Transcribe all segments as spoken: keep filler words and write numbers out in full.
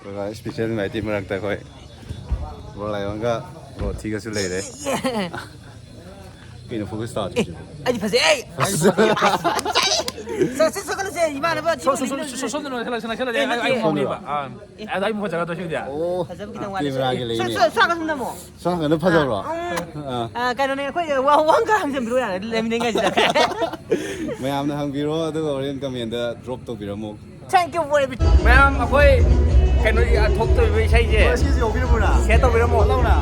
ꯑꯗꯨꯒ special invitee ꯃꯔꯛꯇ ꯑꯩꯈꯣꯏ ꯕ꯭ꯔꯣ ꯂꯥꯏꯑꯣꯟꯒ ꯕ꯭ꯔꯣ ꯊꯤꯒꯁꯨ ꯂꯩꯔꯦ꯫ ꯀꯩꯅꯣ focus ꯇꯥꯗ꯭ꯔꯤꯁꯤꯕꯣ? ꯑꯩꯗꯤ ꯐꯖꯩ꯫ ꯁꯣꯝꯗ ꯅꯣꯏ ꯈꯜꯂꯁꯤ ꯈꯜꯂꯁꯤ ꯑꯩ ꯑꯃꯨꯛ ꯉꯥꯎꯅꯤꯕ꯫ ꯑꯗ ꯑꯩ ꯃꯨꯛ ꯐꯖꯒꯗ꯭ꯔꯣ ꯁꯤꯗꯤ? ꯑꯣ, ꯐꯖꯕ ꯈꯤꯇꯪ ꯋꯥꯠꯂꯦ꯫ camera ꯒꯤ ꯂꯩꯅꯦ꯫ ꯁꯣꯝ ꯅꯝꯃꯣ꯫ ꯁꯣꯝ ꯅꯥꯀꯟꯗ ꯐꯖꯕ꯭ꯔꯣ? ꯑꯥ꯫ ꯑ, ꯀꯩꯅꯣꯅꯦ ꯑꯩꯈꯣꯏ ꯋꯥ ꯋꯥ ꯑꯃ ꯈꯔ ꯍꯪꯖꯟꯕꯤꯔꯣ ꯌꯥꯔꯦ ꯂꯩꯃꯤꯟꯅꯉꯩꯁꯤꯗ꯫ ꯃꯌꯥꯝꯅ ꯍꯪꯕꯤꯔꯣ ꯑꯗꯨꯒ ꯍꯣꯔꯦꯟ comment ꯗ drop ꯇꯧꯕꯤꯔꯝꯃꯣ꯫ Thank you for everything. ꯃꯌꯥꯝ ꯑꯩꯈꯣꯏ ꯀꯩꯅꯣ ꯊꯣꯛꯇꯣꯔꯤꯕ ꯏꯁꯩꯁꯦ ꯉꯁꯤꯁꯦ ꯌꯧꯕꯤꯔꯝꯃꯣ ꯂꯥꯎꯅ꯫ Share ꯇꯧꯕꯤꯔꯝꯃꯣ꯫ ꯂꯥꯎꯅ꯫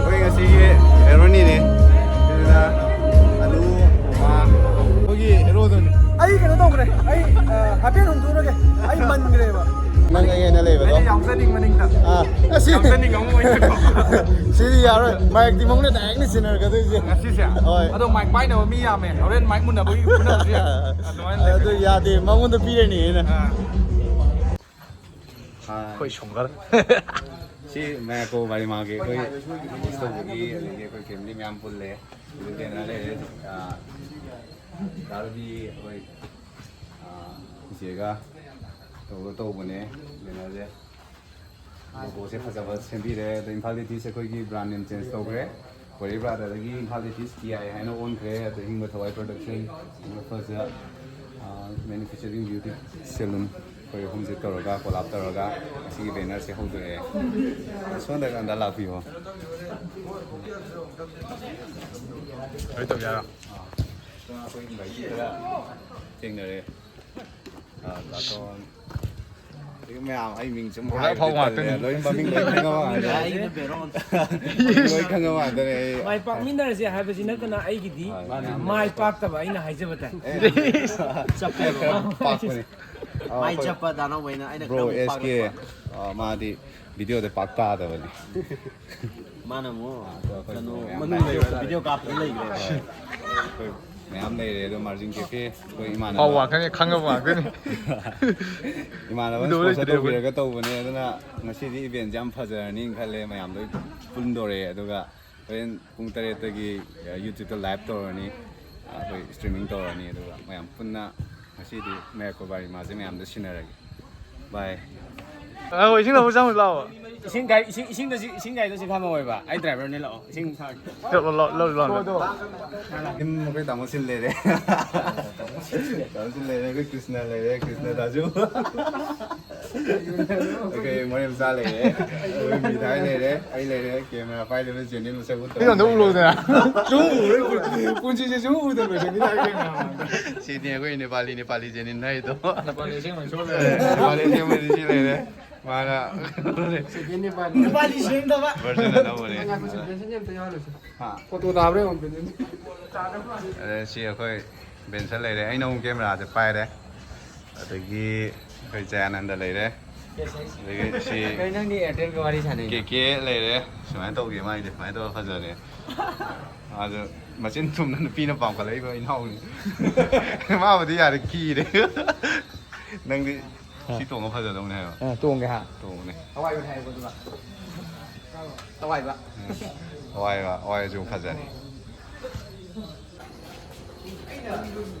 ꯑꯩꯈꯣꯏ ꯉꯁꯤꯒꯤ heroine ꯅꯤꯅꯦ꯫ ꯑꯗꯨꯅ ꯑꯅꯨ ꯃꯥ ꯑꯩꯈꯣꯏꯒꯤ hero ꯗꯨꯅꯤ꯫ ꯑꯩ ꯀꯩꯅꯣ ꯇꯧꯈ꯭ꯔꯦ꯫ ꯑꯩ ꯍꯥꯏꯐꯦꯠ ꯍꯨꯟꯗꯣꯛꯎꯔꯒꯦ꯫ ꯑꯩ ꯃꯟꯈ꯭ꯔꯦꯕ꯫ ꯅꯪ ꯑꯩ ꯍꯦꯟꯅ ꯂꯩꯕꯗꯣ꯫ ꯑꯩꯗꯤ ꯌꯥꯎꯖꯅꯤꯡꯕꯅꯤꯗ꯫ ꯑꯥ, ꯑꯁꯤ ꯌꯥꯎꯖꯅꯤꯡꯕ ꯑꯃ ꯑꯣꯏꯅꯀꯣ꯫ ꯁꯤꯗꯤ ꯌꯥꯔꯣꯏ꯫ Mic ꯇꯤ ꯃꯉꯣꯟꯗ direct ꯅꯤ ꯁꯤꯟꯅꯔꯛꯀꯗꯣꯏꯁꯦ꯫ ꯉꯁꯤꯁꯦ꯫ ꯍꯣꯏ꯫ ꯑꯗꯣ mic ꯄꯥꯏꯅꯕ ꯃꯤ ꯌꯥꯝꯃꯦ꯫ ꯍꯣꯔꯦꯟ mic ꯃꯨꯟꯅꯕꯒꯤ ꯐꯨꯅꯕꯁꯨ ꯌꯥꯏ꯫ ꯑꯗꯨꯃꯥꯏꯅ ꯂꯩ꯫ ꯑꯗꯨ ꯌꯥꯗꯦ, ꯃꯉꯣꯟꯗ ꯄꯤꯔꯅꯤ ꯑꯩꯅ꯫ ꯑꯥ꯫ ꯑꯩꯈꯣꯏ ꯁꯣꯡꯒꯔ꯫ ꯁꯤ ꯃꯌꯥꯀꯣ ꯕꯥꯔꯤꯃꯥꯒꯤ ꯑꯩꯈꯣꯏ host ꯇꯧꯕꯒꯤ ꯑꯗꯒꯤ ꯑꯩꯈꯣꯏ family ꯃꯌꯥꯝ ꯄꯨꯜꯂꯦ꯫ ꯑꯗꯨ banner ꯂꯩꯔꯦ꯫ ꯑꯥ, ꯗꯥ ꯔꯕꯤ ꯑꯩꯈꯣꯏ, ꯑꯥ, ꯏꯆꯦꯒ ꯇꯧꯔꯒ ꯇꯧꯕꯅꯦ banner ꯁꯦ꯫ Logo ꯁꯦ ꯐꯖꯕ ꯁꯦꯝꯕꯤꯔꯦ꯫ ꯑꯗꯣ ꯏꯝꯐꯥꯜ ꯂꯤꯇꯤꯁ ꯑꯩꯈꯣꯏꯒꯤ brand name change ꯇꯧꯈ꯭ꯔꯦ꯫ ꯀꯣꯔꯤ ꯕ꯭ꯔꯥꯗꯔꯗꯒꯤ ꯏꯝꯐꯥꯜ ꯂꯤꯇꯤꯁ ꯀꯤ ꯑꯥꯏ ꯍꯥꯏꯅ ꯑꯣꯟꯈ꯭ꯔꯦ꯫ ꯑꯗꯣ ꯍꯤꯡꯕ ꯊꯋꯥꯏ production, ꯍꯤꯡꯕ ꯐꯖ, ꯑꯥ, manufacturing beauty salon ꯑꯩꯈꯣꯏ ꯑꯍꯨꯝꯁꯦ ꯇꯧꯔꯒ collab ꯇꯧꯔꯒ ꯉꯁꯤꯒꯤ banner ꯁꯦ ꯍꯧꯗꯣꯛꯑꯦ꯫ ꯁꯣꯝꯗ ꯑꯝꯇ ꯂꯥꯛꯄꯤꯌꯣ꯫ ꯀꯔꯤ ꯇꯧꯒꯦ ꯍꯥꯏꯔꯣ? ꯑꯥ, ꯑꯩꯈꯣꯏ invitee ꯈꯔ ꯊꯦꯡꯅꯔꯦ꯫ ꯑꯥ, ꯂꯥꯇꯣꯟ꯫ ꯑꯗꯒꯤ ꯃꯌꯥꯝ ꯑꯩ ꯃꯤꯡ ꯁꯨꯝ ꯄꯨꯔꯥ ꯍꯥꯏꯕꯗꯤ ꯑꯐꯥꯎꯕ ꯇꯜꯂꯦ꯫ ꯉꯥꯛꯇꯅꯤ꯫ ꯂꯣꯏ ꯃꯃꯤꯡ ꯂꯣꯏ ꯈꯪꯉꯕ ꯉꯥꯛꯇꯅꯦ꯫ ꯑꯩꯅ ꯕꯦꯔꯣꯟ꯫ ꯂꯣꯏ ꯈꯪꯉꯕ ꯉꯥꯛꯇꯅꯦ ꯑꯩ꯫ ꯃꯥꯏ ꯄꯥꯛꯃꯤꯟꯅꯔꯁꯦ ꯍꯥꯏꯕꯁꯤ ꯅꯠꯇꯅ ꯑꯩꯒꯤꯗꯤ ꯍꯣꯏ, ꯃꯌꯥꯝ ꯃꯥꯏ ꯄꯥꯛꯇꯕ ꯑꯩꯅ ꯍꯥꯏꯖꯕ ꯇꯥꯏ꯫ ꯄꯥꯛꯄꯅꯦ꯫ ꯑꯥ, ꯃꯥꯏ ꯑꯩꯈꯣꯏ ꯆꯞꯄ ꯗꯥꯅꯧꯕꯩꯅ ꯑꯩꯅ bro ꯈꯔ ꯑꯃꯨꯛ ꯑꯦꯁ ꯀꯦ, ꯄꯥꯛꯂꯛꯄ꯫ ꯑꯥ, ꯃꯥꯗꯤ video ꯗ ꯄꯥꯛ ꯇꯥꯗꯕꯅꯤ꯫ ꯃꯥꯅ ꯑꯃꯨꯛ ꯑꯗꯣ ꯑꯩꯈꯣꯏ ꯀꯩꯅꯣ ꯃꯌꯥꯝ ꯃꯅꯨꯡ ꯂꯩꯕ video ꯀꯥꯞꯄꯗ ꯂꯩꯈ꯭ꯔꯦ꯫ ꯑꯩꯈꯣꯏ ꯃꯌꯥꯝ ꯂꯩꯔꯦ꯫ ꯑꯗꯣ Margin Cafe ꯑꯩꯈꯣꯏ ꯏꯃꯥꯟꯅꯕ ꯐꯥꯎꯕ ꯉꯥꯛꯇꯅꯤ, ꯈꯪꯉꯕ ꯉꯥꯛꯇꯅꯤ꯫ ꯏꯃꯥꯟꯅꯕ Video sponsor ꯂꯩꯇ꯭ꯔꯦ ꯑꯩꯈꯣꯏ꯫ ꯇꯧꯕꯤꯔꯒ ꯇꯧꯕꯅꯦ꯫ ꯑꯗꯨꯅ ꯉꯁꯤꯗꯤ event ꯁꯦ ꯌꯥꯝ ꯐꯖꯔꯅꯤꯅ ꯈꯜꯂꯦ꯫ ꯃꯌꯥꯝ ꯂꯣꯏ ꯄꯨꯟꯗꯣꯔꯦ꯫ ꯑꯗꯨꯒ ꯍꯣꯔꯦꯟ ꯄꯨꯡ ꯇꯔꯦꯠꯇꯒꯤ YouTube ꯇ live ꯇꯧꯔꯅꯤ꯫ ꯑꯩꯈꯣꯏ streaming ꯇꯧꯔꯅꯤ꯫ ꯑꯗꯨꯒ ꯃꯌꯥꯝ ꯄꯨꯟꯅ ꯉꯁꯤꯗꯤ ꯃꯌꯥꯀꯣꯕꯥꯔꯤ ꯃꯥꯁꯦ ꯃꯌꯥꯝꯗ ꯁꯤꯟꯅꯔꯒꯦ꯫ ꯕꯥꯏ꯫ ꯑ, ꯍꯣꯏ, ꯏꯁꯤꯡ ꯂꯧꯕ ꯆꯪꯉꯨꯁꯤ ꯂꯥꯛꯑꯣ꯫ ꯏꯁꯤꯡ ꯒꯥꯔꯤ, ꯏꯁꯤꯡ, ꯏꯁꯤꯡꯗ ꯁꯤ, ꯏꯁꯤꯡ ꯒꯥꯔꯤꯗ ꯁꯤ ꯈꯥꯝꯃꯧꯑꯣꯏꯕ꯫ ꯑꯩ ꯗ꯭ꯔꯥꯏꯚꯔꯅꯦ, ꯂꯥꯛꯑꯣ꯫ ꯏꯁꯤꯡ ꯊꯥꯔꯒꯦ꯫ ꯂꯧ, ꯂꯧ, ꯂꯧ, ꯂꯧ, ꯂꯧ꯫ ꯁꯣꯗꯣ꯫ ꯏꯝ, ꯑꯩꯈꯣꯏ ꯇꯥꯃꯣ ꯁꯤꯜ ꯂꯩꯔꯦ꯫ ꯇꯥꯃꯣ ꯁꯤꯜ ꯂꯩꯔꯦ, ꯑꯩꯈꯣꯏ ꯀ꯭ꯔꯤꯁꯅ ꯂꯩꯔꯦ, ꯀ꯭ꯔꯤꯁꯅ ꯗꯥꯁꯨ꯫ ꯑꯩꯈꯣꯏ ꯃꯣꯔꯦ ꯃꯆꯥ ꯂꯩꯔꯦ, ꯑꯩꯈꯣꯏ ꯃꯤꯊꯥꯏ ꯂꯩꯔꯦ, ꯑꯩ ꯂꯩꯔꯦ, ꯀꯦꯃꯦꯔꯥ ꯄꯥꯏꯗꯕ ꯆꯦꯅꯦꯜ ꯃꯁꯛ ꯎꯠꯇꯕ ꯃꯤ ꯑꯝꯇ ꯂꯩꯔꯦ꯫ ꯎꯠꯂꯣꯗꯅ꯫ ꯁꯨꯝ ꯎꯔꯣꯏ, ꯄꯨꯟꯁꯤꯁꯦ ꯁꯨꯝ ꯎꯗꯕ ꯃꯤꯊꯥꯏ ꯀꯦꯃꯦꯔꯥ꯫ ꯁꯤꯅꯤ ꯑꯩꯈꯣꯏ ꯅꯦꯄꯥꯂꯤ, ꯅꯦꯄꯥꯂꯤ ꯆꯦꯅꯦꯜ ꯍꯥꯏꯗꯣ꯫ ꯅꯦꯄꯥꯂꯤ ꯑꯁꯦꯡꯕ ꯁꯣꯏ ꯂꯩꯔꯦ꯫ ꯅꯦꯄꯥꯂꯤ ꯑꯁꯦꯡꯕꯗꯤ ꯁꯤ ꯂꯩꯔꯦ꯫ ꯃꯥꯅ ꯁꯦꯀꯦꯟ ꯅꯦꯄꯥꯂꯤ꯫ ꯅꯦꯄꯥꯂꯤ ꯁꯦꯡꯗꯕ꯫ ꯚꯔꯖꯟ ꯑꯅꯧꯕꯅꯦ꯫ ꯉꯥꯏꯈꯣ, ꯁꯤ ꯚꯔꯖꯟ ꯑꯝꯇ ꯌꯥꯎꯍꯜꯂꯨꯁꯦ꯫ ꯍꯥ꯫ ꯐꯣꯇꯣ ꯇꯥꯕ꯭ꯔꯥ ꯌꯦꯡꯉꯣ, ꯚꯔꯖꯟ꯫ ꯑꯗ ꯁꯤ ꯑꯩꯈꯣꯏ ꯕꯦꯟꯁꯟ ꯂꯩꯔꯦ꯫ ꯑꯩꯅ ꯑꯃꯨꯛ ꯀꯦꯃꯦꯔꯥꯁꯦ ꯄꯥꯏꯔꯦ꯫ ꯑꯗꯒꯤ ꯑꯩꯈꯣꯏ ꯖꯌꯥꯅꯟꯗ ꯂꯩꯔꯦ꯫ ꯑꯗꯒꯤ ꯁꯤ ꯀꯩ ꯅꯪꯗꯤ ꯑꯦꯌꯥꯔꯇꯦꯜꯒ ꯋꯥꯔꯤ ꯁꯥꯟꯅꯩ? ꯀꯦ ꯀꯦ ꯂꯩꯔꯦ꯫ ꯁꯨꯃꯥꯏꯅ ꯇꯧꯒꯦ ꯃꯥꯏꯗꯤ꯫ ꯁꯨꯃꯥꯏꯅ ꯇꯧꯔ ꯐꯖꯔꯦ꯫ ꯃꯥꯁꯨ ꯃꯆꯤꯟ ꯊꯨꯝꯅ ꯅꯨꯄꯤꯅ ꯄꯥꯝꯈꯠꯂꯛꯏꯕ ꯏꯅꯥꯎꯅꯤ꯫ ꯃꯥꯕꯨꯗꯤ ꯌꯥꯔꯦ, ꯀꯤꯔꯦ꯫ ꯅꯪꯗꯤ ꯁꯤ ꯇꯣꯡꯉ ꯐꯖꯗꯧꯅꯦ ꯍꯥꯏꯕ꯫ ꯑ, ꯇꯣꯡꯒꯦ ꯍꯥ? ꯇꯣꯡꯉꯨꯅꯦ꯫ ꯑꯋꯥꯏꯕ ꯍꯥꯏꯌꯦꯀꯣ ꯑꯗꯨꯒ꯫ ꯑꯋꯥꯏꯕ꯫ ꯎꯝ꯫ ꯑꯋꯥꯏꯕ, ꯑꯋꯥꯏꯕꯁꯨ ꯐꯖꯔꯦ꯫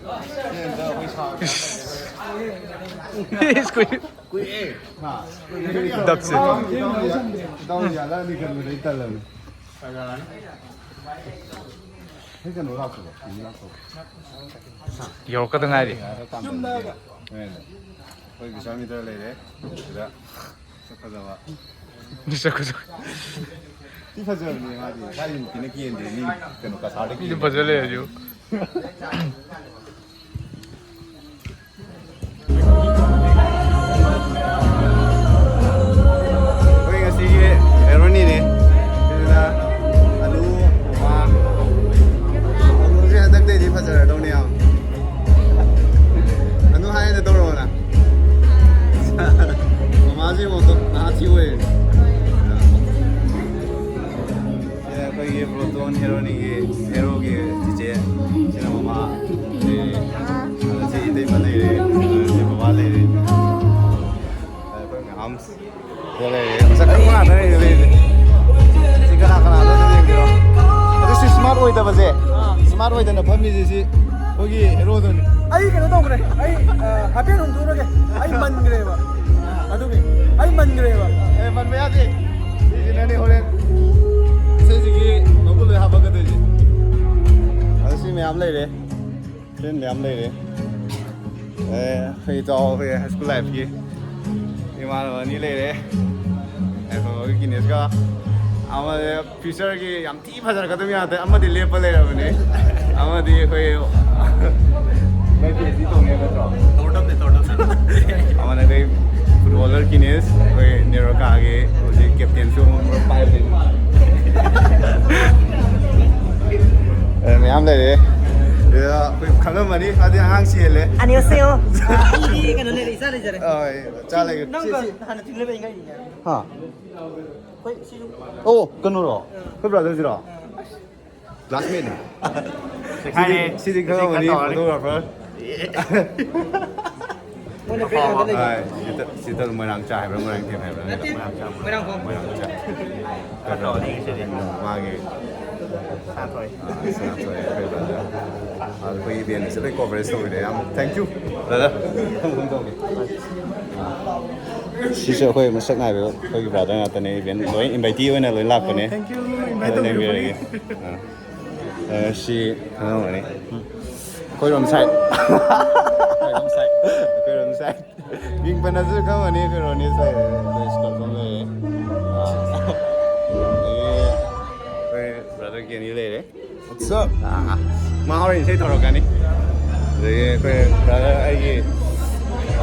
ꯏꯁ, ꯀꯨꯏ-, ꯀꯨꯏꯔꯦ꯫ ꯗꯞꯁꯦ꯫ ꯏꯇꯥꯎ, ꯏꯇꯥꯎ, ꯏꯇꯥꯎ ꯌꯥꯔꯛꯑꯅꯤ ꯈꯟꯕꯗ ꯑꯩ ꯇꯜꯂꯕꯅꯤ꯫ ꯐꯖꯔꯅꯤ꯫ ꯍꯦꯛ ꯀꯩꯅꯣ ꯂꯥꯛꯄꯗꯣ, ꯀꯩꯅꯣ ꯂꯥꯛꯄꯗꯣ꯫ ꯌꯧꯔꯛꯀꯗ ꯉꯥꯏꯔꯤ꯫ ꯌꯨꯝꯗ꯫ ꯑꯩꯈꯣꯏ ꯕꯤꯁ꯭ꯋꯥꯃꯤꯇ꯭ꯔ ꯂꯩꯔꯦ꯫ ꯁꯤꯗ ꯁꯛ ꯐꯖꯕ꯫ ꯃꯁꯛ ꯈꯨꯖ-, ꯊꯤ ꯐꯖꯕꯅꯦ ꯃꯥꯗꯤ꯫ ꯃꯥꯗꯤ ꯅꯨꯄꯤꯅ ꯀꯦꯟꯗꯦ, ꯃꯤ ꯀꯩꯅꯣ ꯀꯁꯥꯔꯗ ꯃꯤꯗꯤ ꯀꯦꯟꯗꯦ꯫ ꯐꯖ ꯂꯩꯔꯁꯨ꯫ ꯑꯩꯈꯣꯏ ꯉꯁꯤꯒꯤ ꯍꯦꯔꯣꯅꯤꯅꯦ꯫ ꯑꯗꯨꯅ ꯑꯂꯨ, ꯃꯥ, ꯑꯂꯨꯁꯦ ꯍꯟꯗꯛꯇꯩꯗꯤ ꯐꯖꯔꯗꯧꯅꯦ ꯌꯥꯝ꯫ ꯑꯗꯨ ꯍꯥꯏꯅ ꯇꯧꯔꯛꯑꯣꯅ꯫ ꯃꯃꯥꯁꯦ ꯃꯣꯇꯣ ꯅꯍꯥ ꯊꯤ ꯑꯣꯏꯔꯦ꯫ ꯁꯤꯗ ꯑꯩꯈꯣꯏꯒꯤ ꯕ꯭ꯔꯣꯇꯣꯟ ꯍꯦꯔꯣꯅꯤꯒꯤ, ꯍꯦꯔꯣꯒꯤ ꯆꯤꯆꯦ, ꯁꯤꯅ ꯃꯃꯥ, ꯑꯗꯩ ꯁꯤ ꯏꯇꯩꯃ ꯂꯩꯔꯦ, ꯁꯤ ꯕꯕꯥ ꯂꯩꯔꯦ꯫ ꯑꯩꯈꯣꯏ ꯃꯌꯥꯝ ꯁꯤꯗ ꯂꯩꯔꯦ꯫ ꯃꯁꯛ ꯈꯪꯕ ꯉꯥꯛꯇꯅꯦ ꯁꯤꯗ ꯂꯩꯔꯤꯁꯦ꯫ ꯁꯤ ꯀꯅꯥ ꯀꯅꯥꯅꯣ ꯑꯗꯨꯝ ꯌꯦꯡꯕꯤꯔꯣ꯫ ꯑꯗꯣ ꯁꯤ ꯁ꯭ꯃꯥꯔꯠ ꯑꯣꯏꯗꯕꯁꯦ, ꯁ꯭ꯃꯥꯔꯠ ꯑꯣꯏꯗꯅ ꯐꯝꯃꯤꯁꯦ ꯁꯤ ꯑꯩꯈꯣꯏꯒꯤ ꯍꯦꯔꯣꯗꯨꯅꯤ꯫ ꯑꯩ ꯀꯩꯅꯣ ꯇꯧꯈ꯭ꯔꯦ꯫ ꯑꯩ ꯍꯥꯏꯐꯦꯠ ꯍꯨꯟꯗꯣꯛꯎꯔꯒꯦ꯫ ꯑꯩ ꯃꯟꯈ꯭ꯔꯦꯕ꯫ ꯑꯗꯨꯒꯤ ꯑꯩ ꯃꯟꯈ꯭ꯔꯦꯕ꯫ ꯑꯦ, ꯃꯟꯕ ꯌꯥꯗꯦ꯫ ꯁꯤꯁꯤꯅꯅꯦ ꯍꯣꯔꯦꯟ ꯏꯁꯩꯁꯤꯒꯤ ꯃꯒꯨꯟ ꯂꯣꯏ ꯍꯥꯞꯄꯛꯀꯗꯣꯏꯁꯦ꯫ ꯑꯗꯣ ꯁꯤ ꯃꯌꯥꯝ ꯂꯩꯔꯦ꯫ ꯐ꯭ꯔꯦꯟ ꯃꯌꯥꯝ ꯂꯩꯔꯦ꯫ ꯑꯦ, ꯑꯩꯈꯣꯏ ꯏꯇꯥꯎ, ꯑꯩꯈꯣꯏ ꯍꯥꯏ ꯁ꯭ꯀꯨꯜ ꯂꯥꯏꯐꯀꯤ ꯏꯃꯥꯟꯅꯕ ꯑꯅꯤ ꯂꯩꯔꯦ꯫ ꯑꯩꯈꯣꯏ ꯀꯤꯅꯦꯁꯀ ꯑꯃ ꯐ꯭ꯌꯨꯆꯔꯒꯤ ꯌꯥꯝ ꯊꯤ ꯐꯖꯔꯛꯀꯗꯕ ꯉꯥꯛꯇ꯫ ꯑꯃꯗꯤ ꯂꯦꯞꯄ ꯂꯩꯔꯕꯅꯦ, ꯑꯃꯗꯤ ꯑꯩꯈꯣꯏ ꯅꯣꯏ ꯄꯤ ꯑꯩꯆ ꯗꯤ ꯇꯧꯅꯦ ꯅꯠꯇ꯭ꯔꯣ? ꯇꯧꯔꯗꯝꯅꯦ, ꯇꯧꯔꯗꯝꯅꯦ꯫ ꯑꯃꯅ ꯑꯩꯈꯣꯏ ꯐꯨꯠꯕꯣꯂꯔ ꯀꯤꯅꯦꯁ, ꯑꯩꯈꯣꯏ ꯅꯦꯔꯣꯀꯥꯒꯤ ꯍꯧꯖꯤꯛ ꯀꯦꯞꯇꯦꯟꯁꯨ ꯑꯃꯨꯛ ꯄꯥꯏꯕꯅꯤ꯫ ꯑꯦ, ꯃꯌꯥꯝ ꯂꯩꯔꯦ꯫ ꯑꯗꯨꯗ ꯑꯩꯈꯣꯏ ꯈꯪꯉꯝꯃꯅꯤ, ꯑꯗꯨꯗꯤ ꯑꯉꯥꯡ ꯆꯦꯜꯂꯦ꯫ 안녕하세요. ꯑꯩꯗꯤ ꯀꯩꯅꯣ ꯂꯩꯔꯦ, ꯏꯆꯥ ꯂꯩꯖꯔꯦ꯫ ꯍꯣꯏ, ꯆꯥ ꯂꯩꯒꯦ꯫ ꯅꯪꯒ ꯁꯤ, ꯁꯤ꯫ ꯍꯥꯟꯅ ꯊꯤꯡꯅꯕ ꯏꯟꯒꯥꯏꯅꯤꯅꯦ꯫ ꯍꯥ? ꯑꯩꯈꯣꯏ ꯁꯤꯁꯨ ꯑꯣ, ꯀꯩꯅꯣꯔꯣ? ꯑꯩꯈꯣꯏ ꯕ꯭ꯔꯥꯗꯔꯁꯤꯔꯣ? ꯀ꯭ꯂꯥꯁꯃꯦꯠꯅꯤ꯫ ꯁꯤꯗꯤ, ꯁꯤꯗꯤ ꯈꯪꯉꯝꯃꯅꯤ, ꯐꯣꯇꯣꯒ꯭ꯔꯥꯐꯔ꯫ ꯃꯣꯏꯅ ꯕ꯭ꯔꯦꯛ ꯉꯥꯛꯇ ꯂꯩꯕ꯫ ꯍꯣꯏ, ꯁꯤꯗ, ꯁꯤꯗ ꯃꯣꯏꯔꯥꯡ ꯆꯥ ꯍꯥꯏꯕ꯭ꯔꯥ, ꯃꯣꯏꯔꯥꯡ ꯊꯦꯝ ꯍꯥꯏꯕ꯭ꯔꯥ? ꯅꯠꯇꯦ, ꯃꯣꯏꯔꯥꯡ ꯆꯥ꯫ ꯃꯣꯏꯔꯥꯡ ꯐꯝ꯫ ꯃꯣꯏꯔꯥꯡ ꯆꯥ꯫ ꯐꯠꯇ꯭ꯔꯣ ꯋꯥꯔꯤ ꯉꯁꯤꯗꯤ? ꯃꯥꯒꯤ ꯁꯥꯟꯊꯣꯏ꯫ ꯑꯥ, ꯁꯥꯟꯊꯣꯏ, ꯑꯩꯈꯣꯏ ꯕ꯭ꯔꯗꯔ꯫ ꯑꯥ, ꯑꯩꯈꯣꯏ ꯏꯚꯦꯟꯁꯦ ꯂꯣꯏ ꯀꯣꯚꯔꯦꯖ ꯇꯧꯕꯤꯔꯦ꯫ ꯌꯥꯝ thank you, ꯕ꯭ꯔꯗꯔ꯫ ꯊꯝꯃꯒꯦ, ꯊꯝꯃꯒꯦ꯫ ꯁꯤꯁꯨ ꯑꯩꯈꯣꯏ ꯃꯁꯛ ꯅꯥꯏꯕ ꯑꯩꯈꯣꯏꯒꯤ ꯕ꯭ꯔꯗꯔ ꯉꯥꯛꯇꯅꯦ, ꯏꯚꯦꯟ ꯂꯣꯏ ꯏꯟꯚꯥꯏꯇꯤ ꯑꯣꯏꯅ ꯂꯣꯏ ꯂꯥꯛꯄꯅꯦ꯫ ꯑꯣ, thank you, ꯅꯪ ꯏꯟꯚꯥꯏꯠ ꯑꯗꯨ ꯇꯧꯕꯤꯔꯛꯄꯒꯤ꯫ ꯂꯩꯕꯤꯔꯒꯦ꯫ ꯑꯥ꯫ ꯑꯥ, ꯁꯤ ꯈꯪꯉꯝꯒꯅꯤ꯫ ꯑꯩꯈꯣꯏꯔꯣꯝ ꯁꯥꯏꯠ꯫ ꯑꯩꯈꯣꯏꯔꯣꯝ ꯁꯥꯏꯠ꯫ ꯑꯩꯈꯣꯏꯔꯣꯝ ꯁꯥꯏꯠ꯫ ꯃꯤꯡ ꯄꯟꯅꯁꯨ ꯈꯪꯉꯝꯒꯅꯤ, ꯑꯩꯈꯣꯏ ꯔꯣꯅꯦꯁ ꯍꯥꯏꯔꯦ꯫ ꯑꯩꯈꯣꯏ ꯁ꯭ꯀꯜ ꯐꯝ ꯂꯩꯌꯦ꯫ ꯑꯥ꯫ ꯑꯗꯒꯤ ꯑꯩꯈꯣꯏ ꯕ꯭ꯔꯗꯔ ꯀꯦꯅꯤ ꯂꯩꯔꯦ꯫ What's up? ꯑꯥ, ꯃꯥ ꯍꯣꯔꯦꯟ ꯏꯁꯩ ꯇꯧꯔꯛꯀꯅꯤ꯫ ꯑꯗꯒꯤ ꯑꯩꯈꯣꯏ ꯕ꯭ꯔꯗꯔ, ꯑꯩꯒꯤ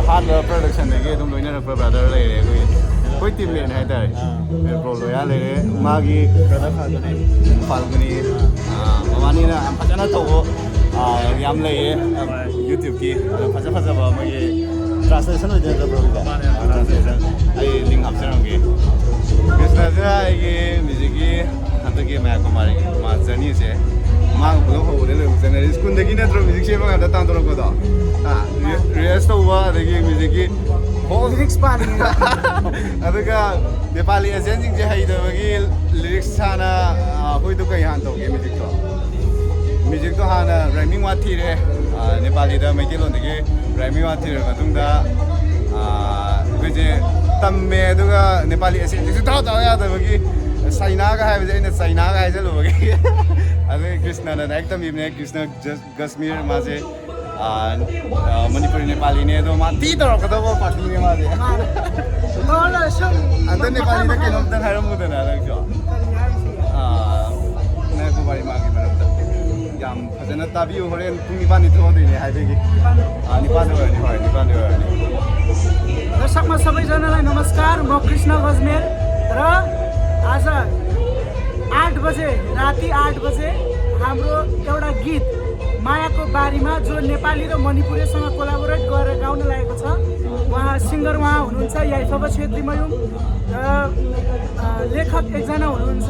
ꯑꯍꯥꯟꯕ ꯄ꯭ꯔꯗꯛꯁꯟꯗꯒꯤ ꯑꯗꯨꯝ ꯂꯣꯏꯅꯔꯛꯄ ꯕ꯭ꯔꯗꯔ ꯂꯩꯔꯦ꯫ ꯑꯩꯈꯣꯏ, ꯑꯩꯈꯣꯏ ꯇꯤꯝ ꯃꯦꯠꯅꯦ ꯍꯥꯏꯇꯥꯔꯦ꯫ ꯑꯥ꯫ ꯑꯩꯈꯣꯏ ꯕ꯭ꯔꯣ ꯂꯣꯌꯥ ꯂꯩꯔꯦ꯫ ꯃꯥꯒꯤ ꯕ꯭ꯔꯗꯔ ꯐꯥꯜꯒꯨꯅꯤ꯫ ꯐꯥꯜꯒꯨꯅꯤ꯫ ꯑꯥ, ꯃꯕꯥꯅꯤꯅ ꯌꯥꯝ ꯐꯖꯅ ꯇꯧꯕ, ꯑꯥ, ꯌꯥꯝ ꯂꯩꯌꯦ꯫ ꯌꯨꯇ꯭ꯌꯨꯕꯀꯤ ꯑꯗꯣ ꯐꯖ ꯐꯖꯕ ꯃꯣꯏꯒꯤ ꯇ꯭ꯔꯥꯟꯁꯂꯦꯁꯟ ꯑꯣꯏꯗꯣꯏ ꯅꯠꯇ꯭ꯔꯣ, ꯕ꯭ꯔꯣꯒꯤꯁꯦ? ꯃꯥꯅꯦ, ꯑꯥ, ꯇ꯭ꯔꯥꯟꯁꯂꯦꯁꯟ꯫ ꯑꯩ ꯂꯤꯡ ꯍꯥꯞꯆꯔꯝꯒꯦ꯫ ꯀ꯭ꯔꯤꯁꯅꯁꯤꯅ ꯑꯩꯒꯤ ꯃ꯭ꯌꯨꯖꯤꯛꯀꯤ ꯍꯟꯗꯛꯀꯤ ꯃꯌꯥ ꯀꯨꯃꯥꯔꯤ ꯃꯥ ꯖꯔꯅꯤꯁꯦ ꯃꯥꯒ ꯄꯨꯂꯞ ꯍꯧꯕꯗꯩ ꯂꯣꯏꯕ ꯆꯠꯅꯔꯤ꯫ ꯁ꯭ꯀꯨꯜꯗꯒꯤ ꯅꯠꯇ꯭ꯔꯣ ꯃ꯭ꯌꯨꯖꯤꯛ ꯁꯦꯝꯕ ꯉꯥꯛꯇ ꯇꯥꯟꯊꯣꯔꯛꯄꯗꯣ? ꯑꯥ, ꯔꯤ-, ꯔꯤꯍꯔꯁ ꯇꯧꯕ, ꯑꯗꯒꯤ ꯃ꯭ꯌꯨꯖꯤꯛꯀꯤ ꯍꯣꯜ ꯂꯤꯔꯤꯛꯁ ꯄꯥꯜꯂꯤꯉꯩꯗ꯫ ꯑꯗꯨꯒ ꯅꯦꯄꯥꯂꯤ ꯑꯦꯖꯦꯟꯁꯤꯡꯁꯦ ꯍꯩꯇꯕꯒꯤ ꯂꯤꯔꯤꯛꯁ ꯍꯥꯟꯅ, ꯑꯥ, ꯑꯩꯈꯣꯏꯗꯣ ꯀꯩ ꯍꯥꯟꯅ ꯇꯧꯒꯦ ꯃ꯭ꯌꯨꯖꯤꯛꯇꯣ? ꯃ꯭ꯌꯨꯖꯤꯛꯇꯣ ꯍꯥꯟꯅ ꯔꯥꯏꯃꯤꯡ ꯋꯥꯔꯗ ꯊꯤꯔꯦ꯫ ꯅꯦꯄꯥꯂꯤꯗ ꯃꯩꯇꯩꯂꯣꯟꯗꯒꯤ ꯔꯥꯏꯃꯤ ꯋꯥꯟ ꯊꯤꯔꯕ ꯃꯇꯨꯡꯗ, ꯑꯩꯈꯣꯏꯁꯦ ꯇꯝꯃꯦ꯫ ꯑꯗꯨꯒ ꯅꯦꯄꯥꯂꯤ ꯑꯦꯁꯦꯟꯁꯤꯁꯨ ꯊꯥ ꯇꯥꯕ ꯌꯥꯗꯕꯒꯤ ꯆꯥꯏꯅꯥꯒ ꯍꯥꯏꯕꯁꯦ ꯑꯩꯅ ꯆꯥꯏꯅꯥꯒ ꯍꯥꯏꯖꯜꯂꯨꯕꯒꯤ꯫ ꯑꯗꯩ ꯀ꯭ꯔꯤꯁꯅꯅ ꯗꯥꯏꯔꯦꯛ ꯇꯝꯕꯤꯕꯅꯦ꯫ ꯀ꯭ꯔꯤꯁꯅ ꯖꯁ ꯀꯁꯃꯤꯔ ꯃꯥꯁꯦ, ꯑ, ꯑ, ꯃꯅꯤꯄꯨꯔꯤ ꯅꯦꯄꯥꯂꯤꯅꯦ, ꯑꯗꯣ ꯃꯥ ꯊꯤ ꯇꯧꯔꯛꯀꯗꯧꯕ ꯄꯥꯔꯇꯤꯅꯦ ꯃꯥꯁꯦ꯫ ꯃꯥꯅꯦ꯫ ꯇꯧꯔ ꯁꯨꯝ ꯑꯗ ꯅꯦꯄꯥꯂꯤꯗ ꯃꯈꯥ ꯀꯩꯅꯣꯝꯇꯪ ꯍꯥꯏꯔꯝꯃꯨꯗꯅ ꯅꯪꯁꯨ꯫ ꯀꯔꯤ ꯍꯥꯏꯁꯤꯒꯦ? ꯑ, ꯅꯥꯏꯀꯣꯕꯥꯔꯤ ꯃꯥꯒꯤ ꯃꯔꯝꯗ ꯌꯥꯝ ꯐꯖꯅ ꯇꯥꯕꯤꯌꯨ꯫ ꯍꯣꯔꯦꯟ ꯄꯨꯡ ꯅꯤꯄꯥꯟꯗꯤ ꯊꯣꯛꯑꯗꯣꯏꯅꯦ ꯍꯥꯏꯕꯒꯤ꯫ ꯑ, ꯅꯤꯄꯥꯟꯗ ꯑꯣꯏꯔꯅꯤ, ꯍꯣꯏ, ꯅꯤꯄꯥꯟꯗ ꯑꯣꯏꯔꯅꯤ꯫ दर्शकमा सबैजनालाई नमस्कार, म कृष्ण गजमेर र आज आठ बजे, राति आठ बजे हाम्रो एउटा गीत मायाको बारीमा, जो नेपाली र मणिपुरीसँग कोलाबोरेट गरेर गाउन लागेको छ। उहाँ सिङ्गर उहाँ हुनुहुन्छ, याइफाबा छेत्री मयुङ र, अ, लेखक एकजना हुनुहुन्छ,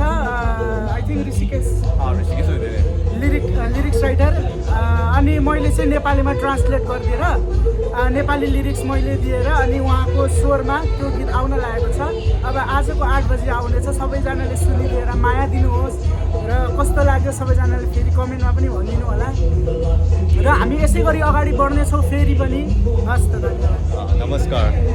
आई थिङ्क ऋषिकेश, अ, ऋषिकेश हुँदैन। लिरिक, अ, लिरिक्स राइटर, अ, अनि मैले चाहिँ नेपालीमा ट्रान्सलेट गरिदिएर, अ, नेपाली लिरिक्स मैले दिएर अनि उहाँको स्वरमा त्यो गीत आउन लागेको छ। अब आजको आठ बजी आउनेछ, सबैजनाले सुनिदिएर माया दिनुहोस् र कस्तो लाग्यो सबैजनाले फेरि कमेन्टमा पनि भनिदिनु होला। र हामी यसै गरी अगाडि बढ्नेछौँ फेरि पनि। हस् त, धन्यवाद। नमस्कार।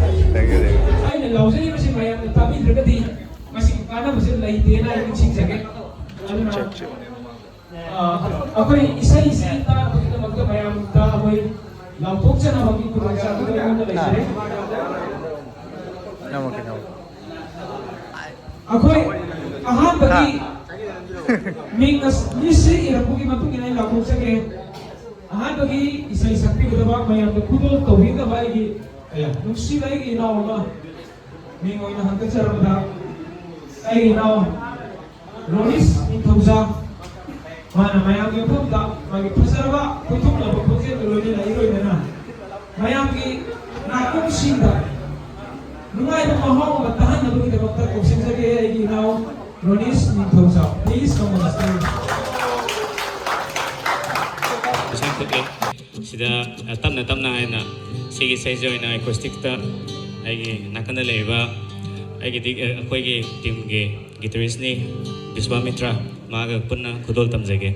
Thank you, thank you. ꯑꯩꯅ ꯂꯥꯎꯖꯔꯤꯕꯁꯤ ꯃꯌꯥꯝꯅ ꯇꯥꯕꯤꯗ꯭ꯔꯒꯗꯤ ꯃꯁꯤꯒꯤ ꯀꯥꯟꯅꯕꯁꯦ ꯂꯩꯇꯦꯅ ꯑꯩ ꯅꯤꯡꯁꯤꯡꯖꯒꯦ꯫ ꯑꯗꯨꯅ ꯑꯩꯈꯣꯏ ꯏꯁꯩꯁꯤ ꯇꯥꯕꯒꯤꯗꯃꯛꯇ ꯃꯌꯥꯝꯗ ꯑꯩꯈꯣꯏ ꯂꯥꯎꯊꯣꯛꯆꯅꯕꯒꯤ ꯈꯨꯗꯣꯡꯆꯥꯕꯗꯨ ꯑꯩꯉꯣꯟꯗ ꯂꯩꯖꯔꯦ꯫ ꯑꯩꯈꯣꯏ ꯑꯍꯥꯟꯕꯒꯤ ꯃꯤꯡ ꯑꯁ ꯂꯤꯁꯁꯤ ꯏꯔꯛꯄꯒꯤ ꯃꯇꯨꯡ ꯏꯟꯅ ꯑꯩ ꯂꯥꯎꯊꯣꯛꯆꯒꯦ꯫ ꯑꯍꯥꯟꯕꯒꯤ ꯏꯁꯩ ꯁꯛꯄꯤꯒꯗꯕ ꯃꯌꯥꯝꯗ ꯈꯨꯗꯣꯜ ꯇꯧꯕꯤꯒꯗꯕ ꯑꯩꯒꯤ, ꯑꯌꯥ, ꯅꯨꯡꯁꯤꯕ ꯑꯩꯒꯤ ꯏꯅꯥꯎ ꯑꯃ ꯃꯤꯡ ꯑꯣꯏꯅ ꯍꯪꯒꯠꯆꯔꯕꯗ ꯑꯩꯒꯤ ꯏꯅꯥꯎ ꯔꯣꯅꯤꯁ ꯅꯤꯡꯊꯧꯖꯥ, ꯃꯥꯅ ꯃꯌꯥꯝꯒꯤ ꯃꯐꯝꯗ ꯃꯥꯒꯤ ꯐꯖꯔꯕ ꯈꯣꯏꯊꯨꯝꯂꯕ ꯈꯣꯟꯖꯦꯜꯒ ꯂꯣꯏꯅꯅ ꯏꯔꯣꯏꯅꯅ ꯃꯌꯥꯝꯒꯤ ꯅꯥꯀꯣꯡꯁꯤꯡꯗ ꯅꯨꯡꯉꯥꯏꯕ ꯃꯍꯥꯎ ꯑꯃ ꯇꯥꯍꯟꯅꯕꯒꯤꯗꯃꯛꯇ ꯀꯧꯁꯤꯟꯖꯒꯦ ꯑꯩꯒꯤ ꯏꯅꯥꯎ ꯔꯣꯅꯤꯁ ꯅꯤꯡꯊꯧꯖꯥ꯫ Please come on the stage. ꯁꯤꯗ, ꯑ, ꯇꯞꯅ ꯇꯞꯅ ꯍꯥꯏꯅ ꯁꯤꯒꯤ ꯏꯁꯩꯁꯦ ꯑꯣꯏꯅ ꯑꯦꯀꯣꯁꯇꯤꯛꯇ ꯑꯩꯒꯤ ꯅꯥꯀꯟꯗ ꯂꯩꯔꯤꯕ ꯑꯩꯒꯤꯗꯤ, ꯑ, ꯑꯩꯈꯣꯏꯒꯤ ꯇꯤꯝꯒꯤ ꯒꯤꯇꯔꯤꯁꯅꯤ ꯕꯤꯁ꯭ꯋꯥꯃꯤꯇ꯭ꯔ, ꯃꯥꯒ ꯄꯨꯟꯅ ꯈꯨꯗꯣꯜ ꯇꯝꯖꯒꯦ꯫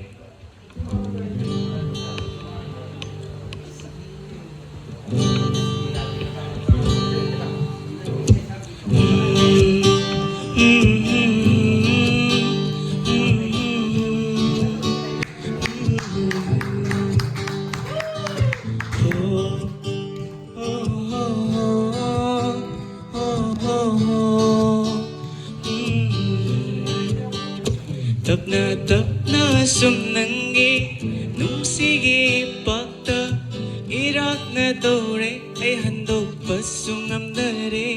ꯑꯩ ꯍꯟꯗꯣꯛꯄꯁꯨ ꯉꯝꯗꯔꯦ꯫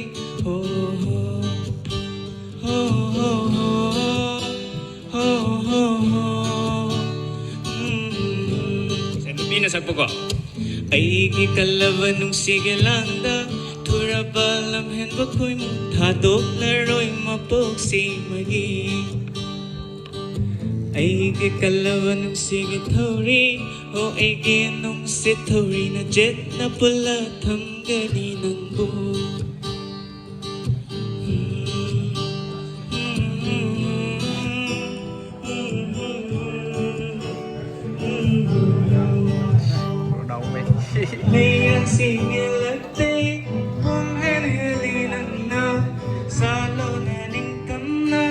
ꯍꯣ, ꯍꯣ, ꯍꯣ, ꯍꯣ, ꯍꯣ, ꯍꯣ, ꯍꯣ, ꯍꯣ꯫ ꯎꯝ꯫ ꯁꯦ, ꯅꯨꯄꯤꯅ ꯁꯛꯄꯀꯣ꯫ ꯑꯩꯒꯤ ꯀꯜꯂꯕ ꯅꯨꯡꯁꯤꯒꯤ ꯂꯥꯡꯗ ꯊꯨꯔꯕ ꯂꯝꯍꯦꯟꯕ ꯈꯣꯏꯃꯨ ꯊꯥꯗꯣꯛꯂꯔꯣꯏ ꯃꯄꯣꯛꯁꯤꯃꯒꯤ꯫ ꯑꯩꯒꯤ ꯀꯜꯂꯕ ꯅꯨꯡꯁꯤꯒꯤ ꯊꯧꯔꯤ, ꯑꯣ ꯑꯩꯒꯤ ꯅꯨꯡꯁꯤꯠ ꯊꯧꯔꯤꯅ ꯆꯦꯠꯅ ꯄꯨꯜꯂ ꯊꯝꯒꯅꯤ ꯅꯪꯕꯨ꯫ ꯃꯩꯌꯥꯁꯤꯡ ꯏꯜꯂꯛꯇꯦ, ꯄꯨꯝꯍꯦꯟ ꯍꯦꯜꯂꯤ ꯅꯪꯅ, ꯁꯥꯂꯣꯅ ꯅꯤꯡꯇꯝꯅ,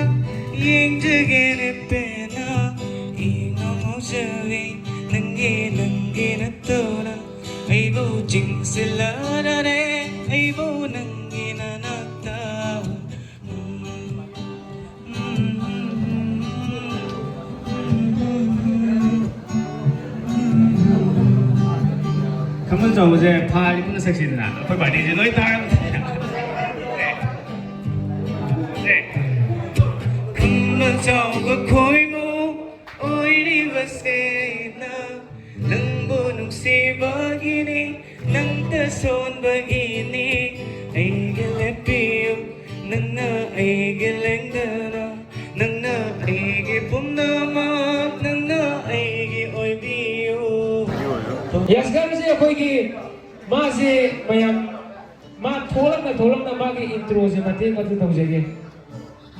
ꯌꯦꯡꯖꯒꯦꯅꯦ ꯄꯦꯟꯅ, ꯏꯉꯥꯎ ꯉꯥꯎꯖꯕꯤ, ꯅꯪꯒꯤ, ꯅꯪꯒꯤ ꯅꯠꯇꯅ, ꯑꯩꯕꯨ ꯆꯤꯡꯁꯤꯜꯂꯔꯅꯦ, ꯑꯩꯕꯨ ꯅꯪꯒꯤ ꯅꯅꯥꯛꯇ꯫ ꯈꯝꯕꯜ ꯆꯥꯎꯕꯁꯦ ꯐꯥꯔꯗꯤ ꯄꯨꯟꯅ ꯁꯛꯁꯤꯗꯅ, ꯑꯩꯈꯣꯏ ꯄꯥꯔꯇꯤꯁꯦ ꯂꯣꯏ ꯇꯥꯔꯕꯅꯦ꯫ ꯈꯝꯕꯜ ꯆꯥꯎꯕ ꯈꯣꯏꯃꯨ ꯑꯣꯏꯔꯤꯕꯁꯦ ꯑꯩꯅ ꯅꯪꯕꯨ ꯅꯨꯡꯁꯤꯕꯒꯤꯅꯤ, ꯅꯪꯇ ꯁꯣꯟꯕꯒꯤꯅꯤ꯫ ꯑꯩꯒ ꯂꯦꯞꯄꯤꯌꯨ, ꯅꯪꯅ ꯑꯩꯒꯤ ꯂꯦꯡꯗꯅ, ꯅꯪꯅ ꯑꯩꯒꯤ ꯄꯨꯝꯅꯃꯛ, ꯅꯪꯅ ꯑꯩꯒꯤ ꯑꯣꯏꯕꯤꯌꯨ꯫ ꯌꯥꯁꯀꯔꯁꯦ ꯑꯩꯈꯣꯏꯒꯤ, ꯃꯥꯁꯦ ꯃꯌꯥꯝ, ꯃꯥ ꯊꯣꯛꯂꯛꯅ ꯊꯣꯛꯂꯛꯅ ꯃꯥꯒꯤ introꯁꯦ ꯃꯇꯦꯛ ꯑꯗꯨ ꯇꯧꯖꯒꯦ꯫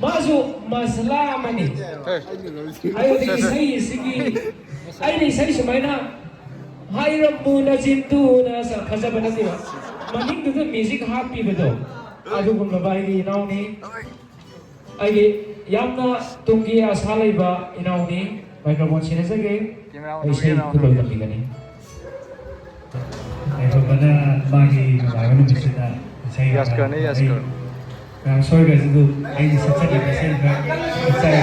ꯃꯥꯁꯨ ꯃꯁꯂꯥ ꯑꯃꯅꯤ꯫ ꯍꯥꯏꯕꯗꯤ ꯏꯁꯩ ꯑꯁꯤꯒꯤ, ꯑꯩꯅ ꯏꯁꯩ ꯁꯨꯃꯥꯏꯅ ꯍꯥꯏꯔꯝꯃꯨ ꯅꯆꯤꯟꯗꯨꯅ ꯁ-, ꯐꯖꯕ ꯅꯠꯇꯦꯕ꯫ ꯃꯅꯤꯡꯗꯨꯗ music ꯍꯥꯞꯄꯤꯕꯗꯣ, ꯑꯗꯨꯒꯨꯝꯂꯕ ꯑꯩꯒꯤ ꯏꯅꯥꯎꯅꯤ꯫ ꯑꯩꯒꯤ ꯌꯥꯝꯅ ꯇꯨꯡꯒꯤ ꯑꯁꯥ ꯂꯩꯕ ꯏꯅꯥꯎꯅꯤ꯫ Microphone ꯁꯤꯟꯅꯖꯒꯦ꯫ ꯑꯩ ꯏꯁꯩ ꯈꯨꯗꯣꯜ ꯇꯝꯕꯤꯒꯅꯤ꯫ ꯌꯥꯏꯐꯕꯅ ꯃꯥꯒꯤ ꯅꯨꯡꯉꯥꯏꯕ ꯅꯨꯃꯤꯠꯁꯤꯗ ꯏꯁꯩ ꯌꯥꯁꯀꯔꯅꯦ, ꯑꯩ ꯌꯥꯁꯀꯔ꯫ ꯃꯌꯥꯝ ꯁꯣꯏꯈ꯭ꯔꯁꯤ ꯑꯗꯨ ꯑꯩꯅ ꯁꯛꯆꯈꯤꯕ ꯏꯁꯩ ꯈꯔ ꯁꯛꯆꯔꯦ꯫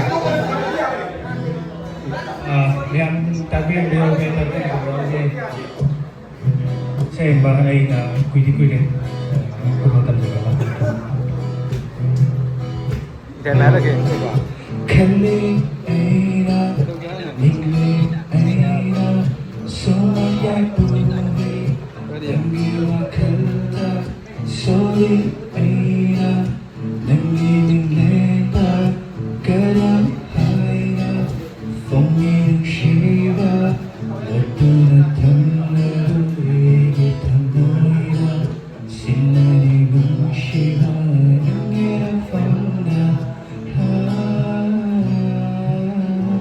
ꯑꯥ, ꯃꯌꯥꯝ ꯇꯥꯕꯤꯔꯝꯕ ꯌꯥꯎꯒꯦ, ꯇꯥꯕꯤꯔꯝꯕ ꯌꯥꯎꯒꯦ꯫ ꯑꯁꯦꯡꯕ ꯑꯩꯅ ꯀꯨꯏꯗꯤ ꯀꯨꯏꯔꯦ ꯃꯇꯝꯗ ꯏꯊꯦꯟ ꯍꯥꯏꯔꯒꯦ꯫ ꯈꯜꯂꯤ ꯑꯩꯅ ꯅꯤꯡꯂꯤ ꯑꯩꯅ ꯁꯣꯏ ꯌꯥꯏꯄꯨꯅꯤ ꯅꯪꯒꯤ ꯋꯥꯈꯜꯗ ꯁꯣꯏ ꯑꯩꯅ ꯅꯪꯒꯤ ꯃꯤꯡꯂꯦꯟꯗ ꯀꯔꯝ ꯍꯥꯏꯅ ꯐꯣꯡꯉꯤ ꯅꯨꯡꯁꯤꯕ ꯂꯣꯠꯇꯨꯅ ꯊꯝꯂꯕ ꯑꯩꯒꯤ ꯊꯃꯣꯏꯗ ꯁꯤꯟꯅꯔꯤ ꯅꯨꯡꯁꯤꯕ ꯅꯪꯒꯤ ꯅꯐꯝꯗ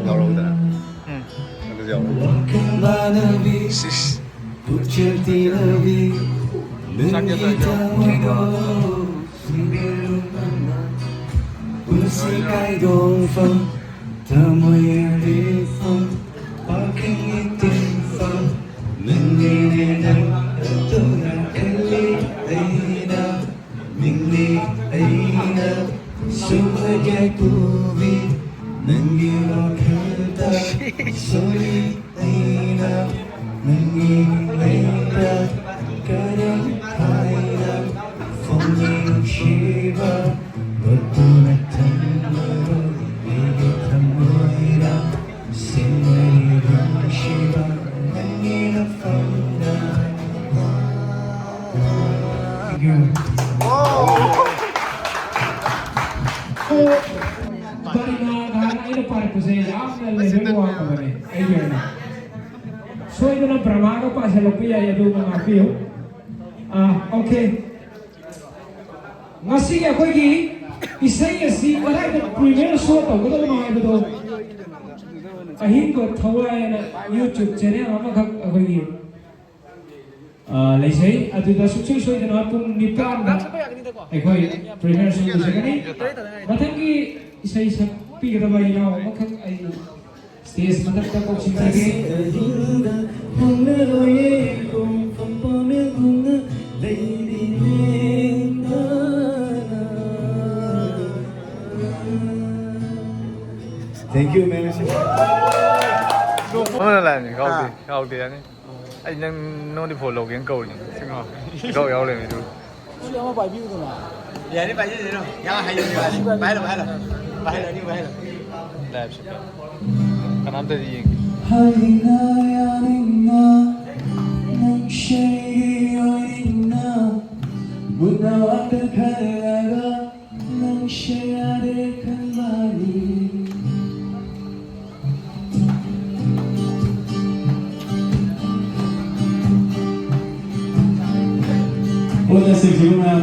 ꯌꯥꯎꯔꯛꯎꯗꯅ꯫ ꯎꯝ꯫ ꯑꯗꯨꯗꯤ ꯌꯥꯎꯔꯛꯎ꯫ ꯋꯥꯈꯜ ꯃꯥꯟꯅꯕꯤ ꯁꯤꯁ꯫ ꯄꯨꯛꯆꯦꯜ ꯇꯤꯟꯅꯕꯤ ꯅꯪꯒꯤ ꯊꯃꯣꯏꯗꯣ ꯁꯤꯟꯕꯤꯔꯨꯝꯕꯅ ꯄꯨꯟꯁꯤ ꯀꯥꯏꯗꯣꯡꯐꯝ ꯊꯃꯣꯏ ꯑꯔꯤꯐꯝ ꯋꯥꯈꯜꯒꯤ ꯇꯤꯟꯐꯝ ꯅꯪꯒꯤꯅꯦ ꯅꯪ ꯑꯗꯨꯅ ꯈꯜꯂꯤ ꯑꯩꯅ ꯅꯤꯡꯂꯤ ꯑꯩꯅ ꯁꯨꯝ ꯌꯥꯏꯄꯨꯕꯤ ꯅꯪꯒꯤ ꯋꯥꯈꯜꯗ ꯁꯣꯏ ꯑꯩꯅ ꯅꯪꯒꯤ ꯃꯤꯠꯂꯦꯟꯗ ꯀꯔꯝ ꯍꯥꯏꯅ ꯐꯣꯡꯉꯤ ꯅꯨꯡꯁꯤꯕ ꯂꯣꯠꯇꯨꯅ ꯊꯝꯂꯕ ꯑꯩꯒꯤ ꯊꯃꯣꯏꯗ ꯁꯤꯟꯅꯔꯤ ꯅꯨꯡꯁꯤꯕ ꯅꯪꯒꯤ ꯅꯐꯝꯗ꯫ ꯕꯔꯤꯅꯥ ꯅꯍꯥꯟ ꯑꯩꯅ ꯄꯥꯔꯛꯄꯁꯦ ꯌꯥꯝꯅ ꯂꯦꯚꯦꯜ ꯋꯥꯡꯉꯕꯅꯦ ꯑꯩꯒꯤ ꯑꯣꯏꯅ꯫ ꯁꯣꯏꯗꯅ ꯕ꯭ꯔꯃꯥꯒ ꯄꯥꯁꯤꯜꯂꯛꯄ ꯌꯥꯏ, ꯑꯗꯨ ꯉꯥꯛꯄꯤꯌꯨ꯫ ꯑꯥ, ꯑꯣꯀꯦ꯫ ꯉꯁꯤꯒꯤ ꯑꯩꯈꯣꯏꯒꯤ ꯏꯁꯩ ꯑꯁꯤ ꯀꯗꯥꯏꯗ ꯄ꯭ꯔꯤꯃꯤꯌꯔ ꯁꯣ ꯇꯧꯒꯗꯕꯅꯣ ꯍꯥꯏꯕꯗꯣ ꯑꯍꯤꯡꯕ ꯊꯋꯥꯏ ꯍꯥꯏꯅ YouTube ꯆꯦꯅꯦꯜ ꯑꯃꯈꯛ ꯑꯩꯈꯣꯏꯒꯤ ꯑ, ꯂꯩꯖꯩ꯫ ꯑꯗꯨꯗ ꯁꯨꯡꯁꯣꯏ ꯁꯣꯏꯗꯅ ꯄꯨꯡ ꯅꯤꯄꯥꯟꯗ ꯑꯩꯈꯣꯏ ꯄ꯭ꯔꯤꯃꯤꯌꯔ ꯁꯣ ꯂꯣꯏꯖꯒꯅꯤ꯫ ꯃꯊꯪꯒꯤ ꯏꯁꯩ ꯁꯛꯄꯤꯒꯗꯕ ꯏꯅꯥꯎ ꯑꯃꯈꯛ ꯑꯩ ꯁ꯭ꯇꯦꯖ ꯃꯊꯛꯇ ꯀꯧꯁꯤꯟꯖꯒꯦ꯫ ꯑꯍꯤꯡꯗ ꯍꯣꯡꯅꯔꯣꯏꯌꯦ ꯈꯣꯡꯐꯝ ꯄꯥꯃꯦꯜ ꯈꯣꯡꯅ ꯂꯩꯔꯤꯅꯦ꯫ Thank you, man. ꯑꯃꯅ ꯂꯥꯛꯑꯅꯤ ꯀꯥꯎꯗꯦ ꯀꯥꯎꯗꯦ ꯌꯥꯅꯤ꯫ ꯑꯩ ꯅꯪ ꯅꯉꯣꯟꯗꯤ ꯐꯣꯟ ꯂꯧꯒꯦꯅ ꯀꯧꯔꯤꯅꯤ꯫ ꯏꯒꯥꯎ ꯌꯥꯎ ꯂꯩꯔꯝꯃꯤ ꯑꯗꯨ꯫ ꯁꯤ ꯑꯃ ꯄꯥꯏꯕꯤꯌꯨꯗꯅ꯫ ꯌꯥꯅꯤ, ꯄꯥꯏꯖꯁꯅꯨ꯫ ꯌꯥꯝ ꯍꯩꯕꯅꯤ ꯃꯥꯗꯤ꯫ ꯄꯥꯏꯍꯜꯂꯣ, ꯄꯥꯏꯍꯜꯂꯣ꯫ ꯄꯥꯏꯍꯜꯂꯣ, ꯑꯅꯤ ꯄꯥꯏꯍꯜꯂꯣ꯫ ꯂꯥꯏꯞꯁꯤꯗ ꯀꯅꯥꯝꯇꯗꯤ ꯌꯦꯡꯗꯦ꯫ ꯍꯥꯏꯅꯤꯡꯅ ꯌꯥꯅꯤꯡꯅ ꯅꯪꯁꯦ ꯑꯣꯏꯅꯤꯡꯅ ꯃꯨꯟꯅ ꯋꯥꯈꯜ ꯈꯜꯂꯒ ꯅꯪꯁꯦ ꯌꯥꯔꯦ ꯈꯟꯕꯅꯤ꯫ All the six, you know.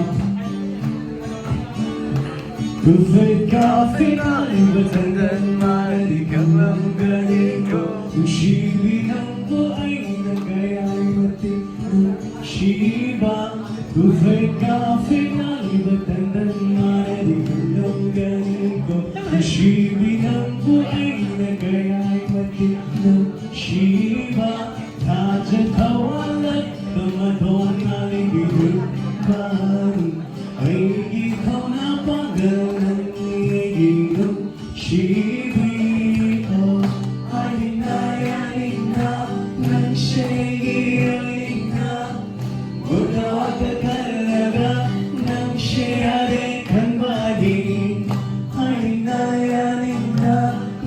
Kufit kafi naliba tandan mari kamam ganiko. Ushibi nangko aina kaya imati shiba. Kufit kafi naliba tandan mari kamam ganiko. Ushibi nangko aina kaya imati shiba. Taja tawala tamadona libi. Aigi thauna pagal nang aigi nung shibi ko. Alina yalina nang shegi alina. Buddha wata kalaga nang shayade kanbadi. Alina yalina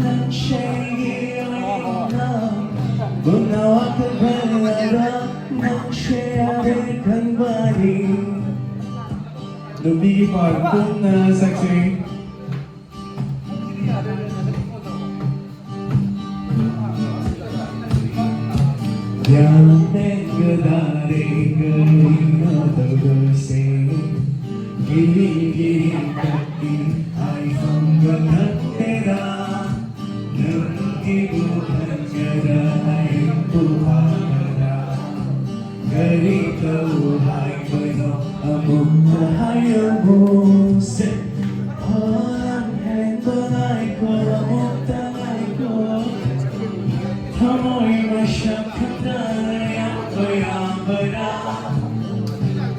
nang shegi alina. Buddha wata kalaga nang shayade kanbadi. ꯅꯨꯄꯤꯒꯤ part ꯄꯨꯟꯅ ꯁꯛꯁꯤ꯫ ꯒ꯭ꯌꯥꯟ ꯃꯦꯟꯒ ꯇꯥꯗꯦ ꯀꯔꯤꯅꯣ ꯇꯧꯗꯣꯏꯁꯦ꯫ ꯀꯤꯔꯤ ꯀꯤꯔꯤ ꯇꯛꯏ ꯍꯥꯏꯐꯝꯒ ꯈꯪꯗꯦꯗ꯫ ꯅꯪꯒꯤꯕꯨ ꯈꯟꯒꯗ꯭ꯔꯥ ꯑꯩꯕꯨ ꯐꯥꯒꯗ꯭ꯔꯥ? ꯀꯔꯤ ꯇꯧ ꯍꯥꯏꯕꯅꯣ ꯑꯃꯨꯛꯇ ꯍꯥꯏꯔꯝꯃꯨꯁꯦ꯫ ꯍꯣꯔꯦꯟ ꯍꯦꯟꯕ ꯉꯥꯏꯈꯣ ꯑꯃꯨꯛꯇ ꯉꯥꯏꯈꯣ꯫ ꯊꯃꯣꯏ ꯃꯁꯛ ꯈꯪꯗꯅ ꯌꯥꯕ ꯌꯥꯕꯔꯥ?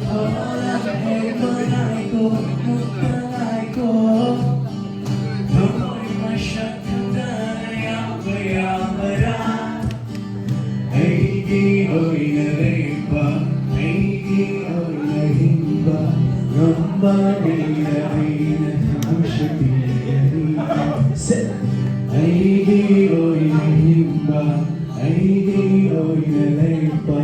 ꯍꯣꯔꯦꯟ ꯍꯦꯟꯕ ꯉꯥꯏꯈꯣ ꯑꯃꯨꯛꯇ ꯉꯥꯏꯈꯣ꯫ ꯊꯃꯣꯏ ꯃꯁꯛ ꯈꯪꯗꯅ ꯌꯥꯕ ꯌꯥꯕꯔꯥ? ꯑꯩꯒꯤ ꯉꯝꯕ ꯃꯤꯗ ꯑꯩꯅ ꯊꯃꯣꯏ ꯁꯦꯡꯕꯤꯒꯅꯤ꯫ ꯁꯦ! ꯑꯩꯒꯤ ꯑꯣꯏꯅ ꯍꯤꯡꯕ, ꯑꯩꯒꯤ ꯑꯣꯏꯅ ꯂꯦꯞꯄ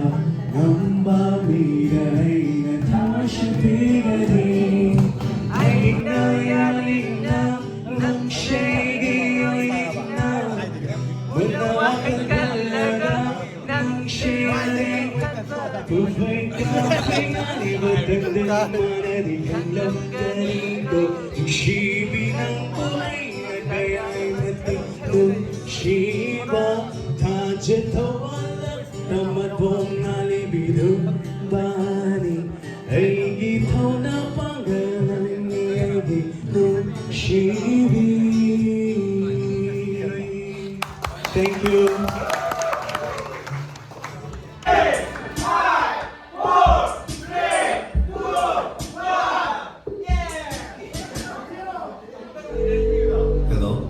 ꯉꯝꯕ ꯃꯤꯗ ꯑꯩꯅ ꯊꯃꯣꯏ ꯁꯦꯡꯕꯤꯒꯅꯤ꯫ ꯑꯩꯅ ꯌꯥꯅꯤꯡꯅ ꯅꯪꯁꯦꯒꯤ ꯑꯣꯏꯅ ꯃꯨꯟꯅ ꯋꯥꯈꯜ ꯈꯜꯂꯒ ꯅꯪꯁꯦ ꯎꯕꯩ ꯀꯥꯎꯕꯩ ꯉꯥꯡꯂꯤꯕ ꯇꯪꯗ ꯃꯥꯅꯗꯤ ꯈꯪꯂꯝꯒꯅꯤꯀꯣ꯫ ꯅꯨꯡꯁꯤꯕꯤ ꯅꯪꯕꯨ ꯑꯩꯅ ꯀꯌꯥ ꯃꯇꯤꯛ ꯅꯨꯡꯁꯤꯕ ꯊꯥꯖ ꯊꯧꯍꯜꯂꯛꯇ ꯃꯇꯣꯝꯅ ꯂꯤꯕꯤꯔꯨꯕꯅꯤ꯫ ꯑꯩꯒꯤ ꯊꯧꯅꯥ ꯄꯥꯡꯒꯜ ꯅꯪꯅꯤ ꯑꯩꯒꯤ ꯅꯨꯡꯁꯤꯕꯤ꯫ Thank you. Hello.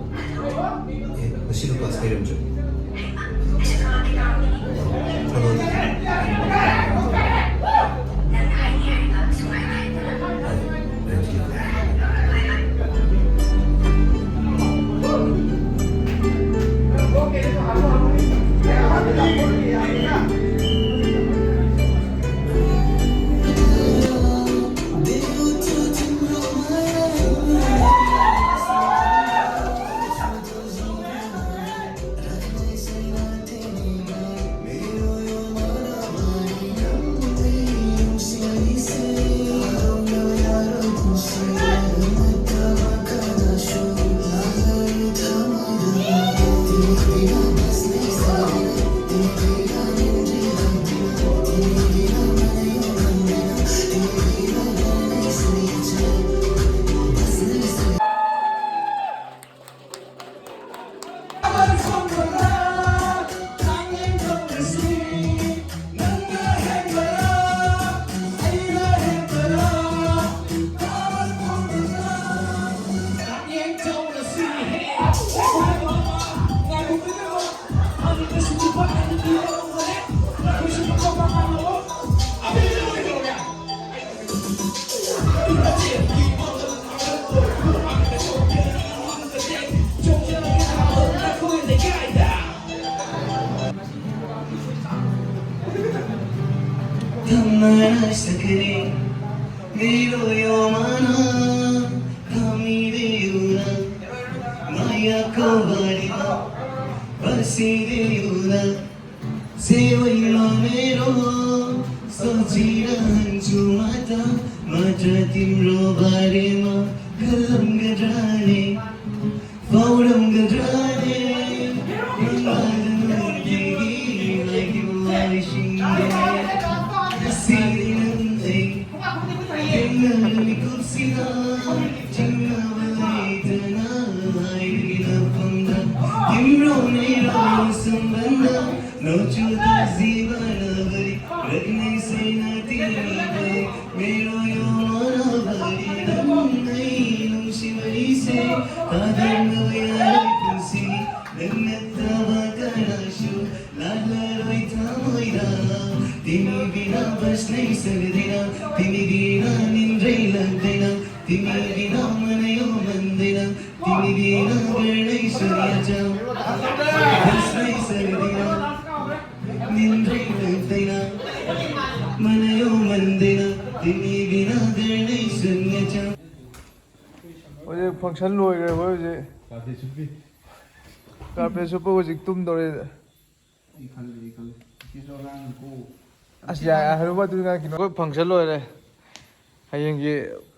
ꯑꯦ, ꯉꯁꯤꯗꯣ class ꯂꯩꯔꯝꯗ꯭ꯔꯣ? Hello. Tamana sakre, mero yomana, tamire yuna, maya ko barima, basire yuna, sewa mero, sochira hanchu mata, mata timro barima, kalam gadrane. मेरो यो मनोबलि नन्नै नुंशिवरिसे तादर्नवयारि पुंसि नन्नत्तवा कणाशु लालारोय तामोयरा तिमी बिना बस्नै सक्दिना तिमी बिना निन्द्रै लाग्दैन तिमी बिना मनयो मान्दैन तिमी बिना गर्नै सकिन्छ बस्नै सक्दिना निन्द्रै लाग्दैन मनयो मान्दैन तिमी बिना गर्नै शून्य छ। ꯍꯧꯖꯤꯛ function ꯂꯣꯏꯈ꯭ꯔꯦ ꯑꯩꯈꯣꯏ ꯍꯧꯖꯤꯛ꯫ Carpet ꯁꯨꯞꯄꯤ꯫ Carpet ꯁꯨꯞꯄ ꯍꯧꯖꯤꯛ ꯇꯨꯝꯗꯧꯔꯦ꯫ ꯑꯩ ꯈꯜꯂꯤ, ꯑꯩ ꯈꯜꯂꯤ꯫ ꯏꯆꯦꯁꯨ ꯑꯉꯥꯡꯅꯤꯀꯣ꯫ ꯑꯁ, ꯌꯥꯏ, ꯍꯥꯏꯔꯨꯕ ꯑꯗꯨꯅ ꯀꯩꯅꯣ꯫ ꯑꯩꯈꯣꯏ function ꯂꯣꯏꯔꯦ꯫ ꯍꯌꯦꯡꯒꯤ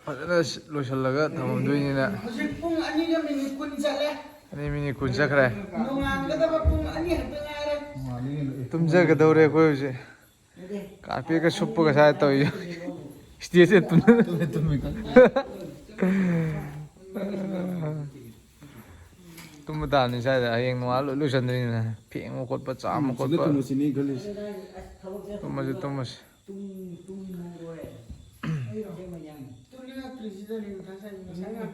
ꯐꯖꯅ ꯂꯣꯏꯁꯤꯜꯂꯒ ꯊꯝꯃꯝꯗꯣꯏꯅꯤꯅ꯫ ꯍꯧꯖꯤꯛ ꯄꯨꯡ ꯑꯅꯤꯒ minute ꯀꯨꯟ ꯆꯠꯂꯦ꯫ ꯑꯅꯤ minute ꯀꯨꯟ ꯆꯠꯈ꯭ꯔꯦ꯫ ꯅꯣꯡꯉꯥꯟꯒꯗꯕ ꯄꯨꯡ ꯑꯅꯤ ꯈꯛꯇ ꯉꯥꯏꯔꯦ꯫ ꯇꯨꯝꯖꯒꯗꯧꯔꯦ ꯑꯩꯈꯣꯏ ꯍꯧꯖꯤꯛ꯫ Carpetꯀ ꯁꯨꯞꯄꯒ ꯁꯥꯏ ꯇꯧꯔꯤ꯫ Stageꯁꯦ ꯇꯨꯝ-, ꯇꯨꯝꯃꯦ, ꯇꯨꯝꯃꯦ, ꯇꯨꯝꯃꯦ꯫ ꯇꯨꯝꯕ ꯇꯥꯕꯅꯤ ꯁ꯭ꯋꯥꯏꯗ, ꯍꯌꯦꯡ ꯅꯣꯡꯉꯥꯜꯂ ꯂꯣꯏ ꯂꯣꯏꯁꯟꯗꯣꯏꯅꯤꯅ꯫ ꯐꯦꯡꯕ ꯈꯣꯠꯄ, ꯆꯥꯝꯕ ꯎꯝ, ꯁꯤꯗ ꯈꯣꯠꯄ꯫ ꯇꯨꯝꯃꯁꯤꯅꯦ ꯑꯩ ꯈꯜꯂꯤꯁꯦ꯫ ꯇꯨꯝꯃꯁꯤ, ꯇꯨꯝꯃꯁꯤ꯫ ꯇꯨꯝꯅꯤꯡꯉꯛꯇ꯭ꯔꯤꯁꯤꯗꯅꯦ ꯃꯊꯥ ꯁꯥꯏꯁꯦ꯫ ꯉꯁꯥꯏ ꯉꯥꯛꯇꯪ